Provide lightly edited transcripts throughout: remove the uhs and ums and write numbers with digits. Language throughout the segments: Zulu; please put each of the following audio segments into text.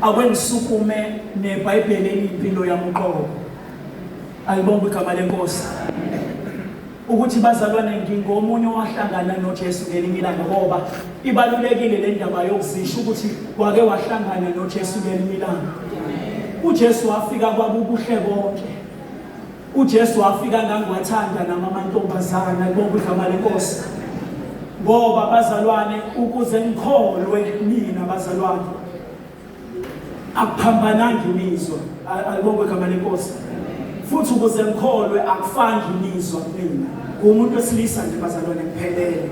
Ake ngisukume neBhayibheli eliyimpilo yami uqobo. Alibongwe igama lenkosi. Ukuthi bazalwane ngingomunye owahlangana noJesu ngelinye ilanga ngoba ibalulekile le ndaba yokuzisho ukuthi wake wahlangana noJesu ngelinye ilanga. UJesu wafika kwakukuhle konke. UJesu wafika ngangiwathanda nami amantombazana libonga igama lenkosi. Ngoba bazalwane ukuze ngikholwe mina bazalwane akuphambananga imizwa alibongwe igama lenkosi. Futhi ukuze ngikholwe akufangi imizwa kumina. Ngumuntu wesilisa nje bazalwane ngiphelele.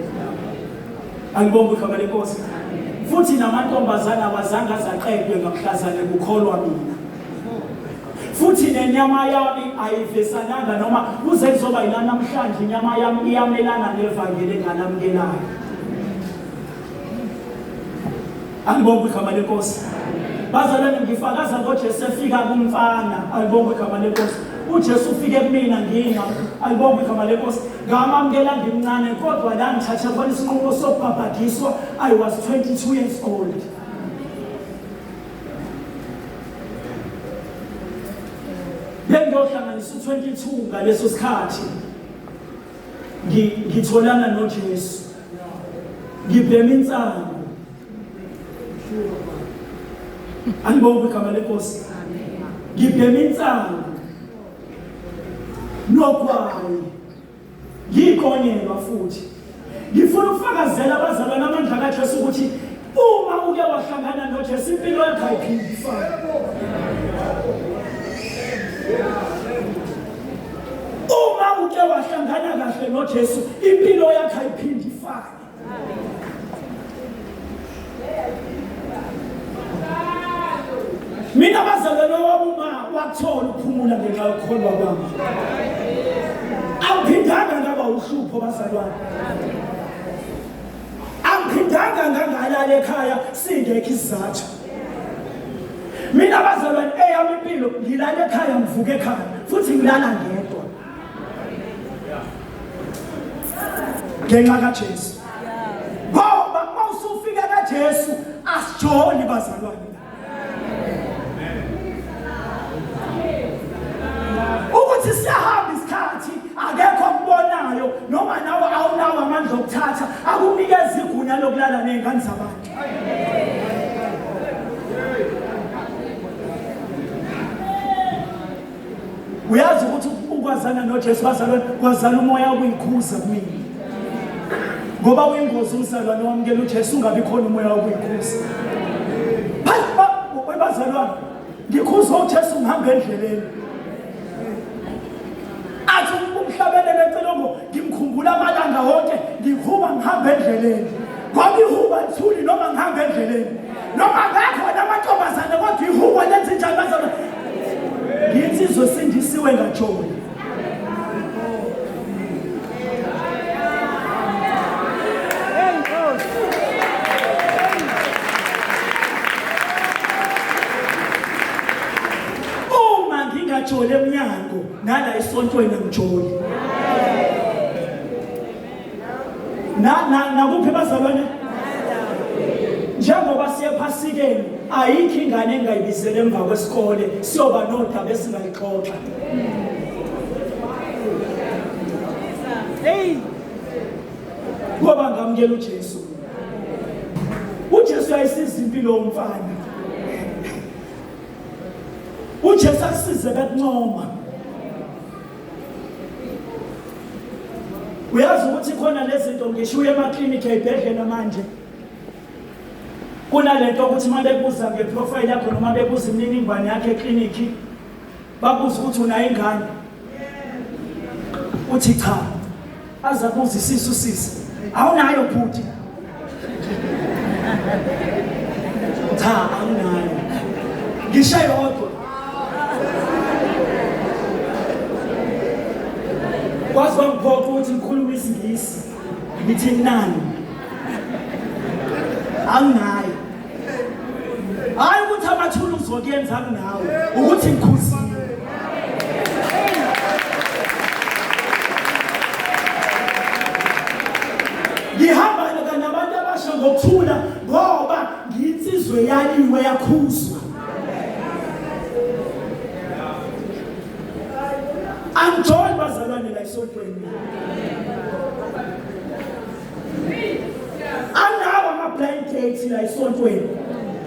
Alibongwe igama lenkosi. Futhi namantombazana awazange azaqedwe ngamhlazane kukholwa mina. Futhi nenyama yami ayivesananga noma kuze kuzoba yila namhlanje inyama yami iyamelana nevangeli engalamukelayo. Alibongwe igama lenkosi. Bazalwane ngifakaza ngoJesu efika kumfana. Alibongwe igama lenkosi. UJesu ufike kumina nginga. Alibongwe igama lenkosi. Ngamamukela ngimncane kodwa la ngithathe khona isinqumo sokubhabhadiswa I was 22 years old. Bengiyohlanganisa u-22 ngaleso sikhathi ngitholana noJesu ngibhema insangu alibonge igama lenkosi ngibhema insangu nogwayi Ngikonyelwa futhi. Ngifuna ukufakazela abazalwane amandla kaJesu ukuthi uma uke wahlangana noJesu impilo yakho ayiphindi ifane. Uma uke wahlangana kahle noJesu impilo yakho ayiphindi ifane. Mina bazalwane wami uma wakuthola ukuphumula ngenxa yokukholwa kwami. Angiphindanga ngaba uhlupho bazalwane. Angiphindanga ngangalala ekhaya singekho isizathu. Mina bazalwane eyami impilo ngilala ekhaya ngivuke ekhaya futhi ngilala ngedwa. Ngenxa kaJesu. Ngoba uma usufika kaJesu asijoli bazalwane. Ukuthi siyahamba isikhathi akekho okubonayo noma nawe awunawo amandla okuthatha akunikeza igunya lokulala nezingane zabantu. Uyazi ukuthi ukwazana noJesu bazalwane kwazana umoya wokuyikhuza kumina. Ngoba uyingozi umzalwane wamukela uJesu ungabi khona umoya wokuyikhuza. Bazalwane ngikhuzwa uJesu ngihamba endleleni. Athi umhlabelelo ecilongo ngimkhumbula amalanga wonke ngihuba ngihamba endleleni. Ngoba ihuba lithuli noma ngihamba endleleni. Noma ngakhona amantombazane kodwa ihubo lenza njani bazalwane? Nginsizwe sindisiwe ngajoli. Uma ngingajoli emnyango nala esontweni angijoli. Na na nakuphi bazalwane? Njengoba siye phasikeni ayikho ingane engayibizele emva kwesikole siyoba nodaba esingalixoxa. Hey! Ngoba ngamukela uJesu. uJesu uyayisiza impilo yomfana. uJesu akusize bekuncoma. Uyazi ukuthi khona lezinto ngisho uye emaklinikhi ey'bhedlela manje kunalento ukuthi uma bekubuza ngeprofayili yakho noma bebuza imininingwane yakho eklinikhi bakubuza ukuthi unayo ingane uthi cha aze abuze isisu sisi awunayo bhuti cha anginayo ngisho yodwa kwazi wangiphoqa ukuthi ngikhulume isingisi ngithi nani anginayo hayi ukuthi amathuluzi okuyenza kunawe ukuthi ngikhuzile ngihamba nabantu abasha ngokuthula ngoba ngiyinsizwe yaliwe yakhuzwa. Angijoli bazalwane la esontweni. Anawo ama-blind dates la esontweni.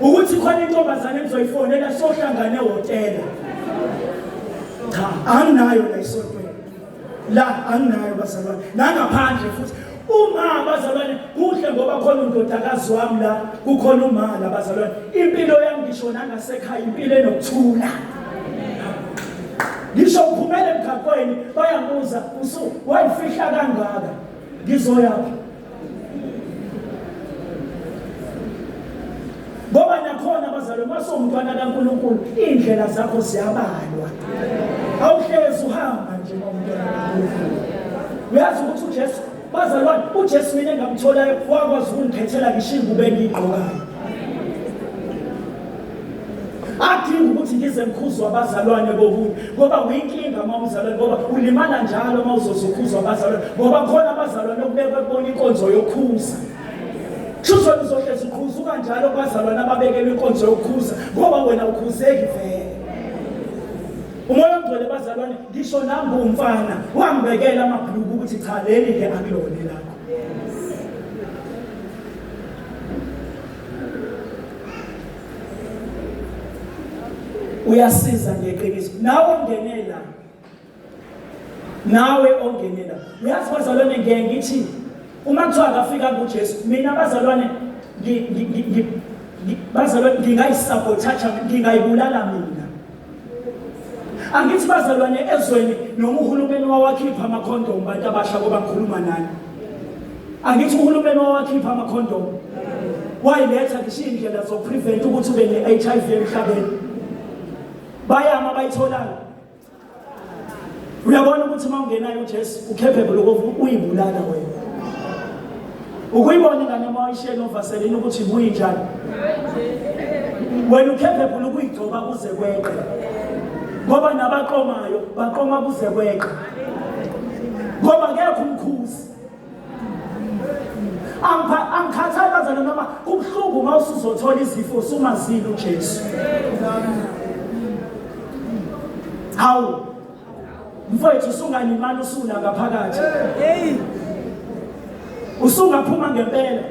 Ukuthi khona intombazane engizoyifonela sohlangane ehhotela. Cha, anginayo la esontweni. La anginayo bazalwane. Nangaphandle futhi uma bazalwane kuhle ngoba khona undodakazi wami la kukhona uma la bazalwane impilo yami ngisho nangasekhaya impilo enokuthula ngisho uphumele emgaqweni bayabuza usu wayifihla kangaka ngizoyaphi ngoba nakhona bazalwane masowumntwana kaNkulunkulu iy'ndlela zakho ziyabalwa awuhlezi uhamba nje umntwana kaNkulunkulu uyazi ukuthi uJesu bazalwane uJesu mina engamtholayo wakwazi ukungikhethela ngisho ingubo engiyigqokayo adinga ukuthi ngize ngikhuzwe abazalwane kokunye ngoba uyinkinga uma umzalwane ngoba ulimala njalo uma uzozokhuzwa abazalwane ngoba khona abazalwane okubekwe kubona inkonzo yokhuza kusho wena uzohlezi ukhuzuka njalo kubazalwane ababekelwe inkonzo yokukhuza ngoba wena ukhuzeki vele umoya ongcwele bazalwane ngisho nangu umfana wangibekela amabhuluku ukuthi cha leli ke akulona lakho Uyasiza ngeqiniso. Nawe ongenela. Nawe ongenela. Uyazi bazalwane ngeke ngithi uma kuthiwa akafika kuJesu mina bazalwane bazalwane ngingayisabotage ngingayibulala mina. Angithi bazalwane ezweni noma uhulumeni wawakhipha amakhondomu bantu abasha ngoba ngikhuluma nani. Angithi uhulumeni wawakhipha amakhondomu. Wayiletha ngisho indlela zokuprevent ukuthi ube ne-HIV emhlabeni. Bayama abayitholayo. Uyabona ukuthi uma ungenayo uJesu ucapable of uyibulala wena. Ukuyibona ingane uma uyishiye novaselini ukuthi ibuye njani. Wena ucapable ukuyigcoba kuze kweqe. Ngoba nabaqomayo baqoma kuze kweqe. Ngoba akekho umkhuzi. Angikhathali bazalwane noma kubuhlungu uma usuzothola izifo usumazile uJesu. Hawu mfowethu usungalimala usula ngaphakathi. Hey. Usungaphuma ngempela.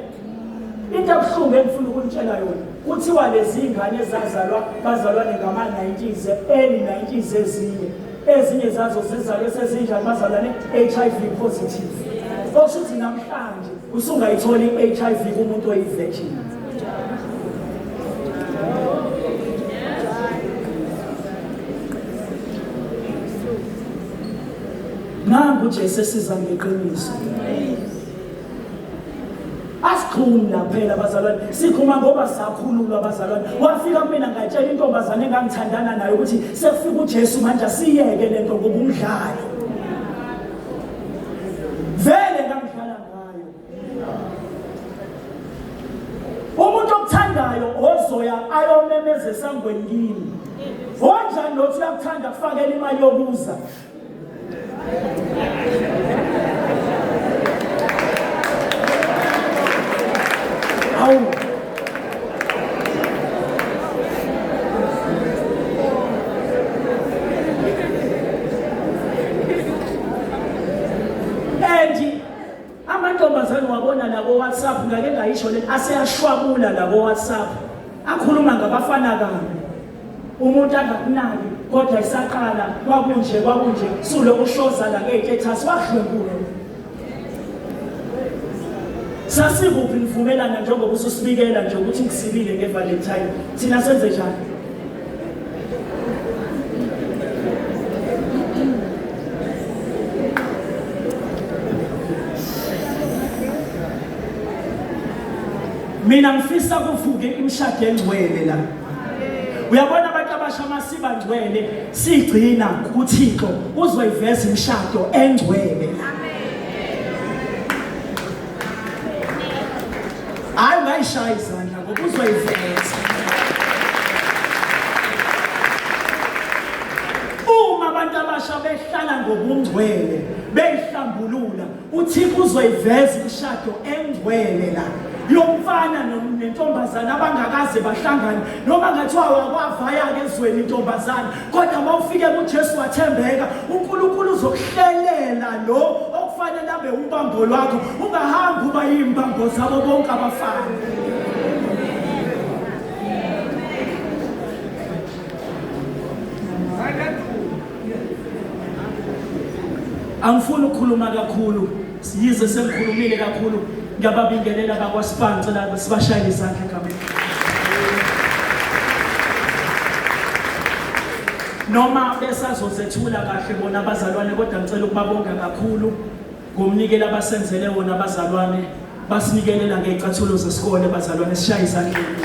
Into ebuhlungu engifuna ukunitshela yona kuthiwa lezi ngane ezazalwa bazalwane ngama-90s early 90s ezinye ezinye zazo zizalwe sezinjani bazalwane HIV positive okusho ukuthi namhlanje usungayithola i-HIV kumuntu oyi-virgin nangu uJesu esiza ngeqiniso Asixhumi la phela bazalwane, sikhuluma ngoba sakhululwa bazalwane. Wafika kumina ngatshela intombazane engangithandana nayo ukuthi sekufika uJesu manje asiyeke lento ngoba umdlalo. Vele ngangidlala ngayo. Umuntu okuthandayo ozoya ayomemeza esangweni kini. Onjani lothi uyakuthanda kufakela imali yokuza. Hawu. And amantombazane wabona la ko-WhatsApp ngake ngayisho le aseyashwabula la ko-WhatsApp akhuluma ngabafana kabi Umuntu angakunaki kodwa isaqala kwakunje kwakunje suloku ushoza la ngey'tethasi wadlwengulwa. Sasikuphi nivumelana njengoba ususibikela nje ukuthi ngisibile ngeValentine thina senze njani? Mina ngifisa kuvuke imishado engcwele la. Uyabona abantu abasha masiba ngcwele sigcina kuThixo uzoyiveza imishado engcwele. Hayi ungayishaya izandla ngoba uzoyiveza. Uma abantu abasha behlala ngobungcwele beyihlambulula uThixo uzoyiveza imishado engcwele la. yomfana nentombazana abangakaze bahlangane noma ngathiwa wakwavaya-ke ezweni intombazane kodwa uma ufike kuJesu wathembeka uNkulunkulu uzokuhlelela lo okufanele abe ubambo lwakho ungahambi uba yimbambo zabo bonke abafana. Angifuni ukukhuluma kakhulu yize sengikhulumile kakhulu ngiyababingelela bakwaSpar ngicela sibashayele izandla egameni. Noma besazozethula kahle bona abazalwane kodwa ngicela ukubabonga kakhulu ngomnikelo abasenzele wona abazalwane basinikelela ngey'cathulo zesikole bazalwane sishaye izandleni.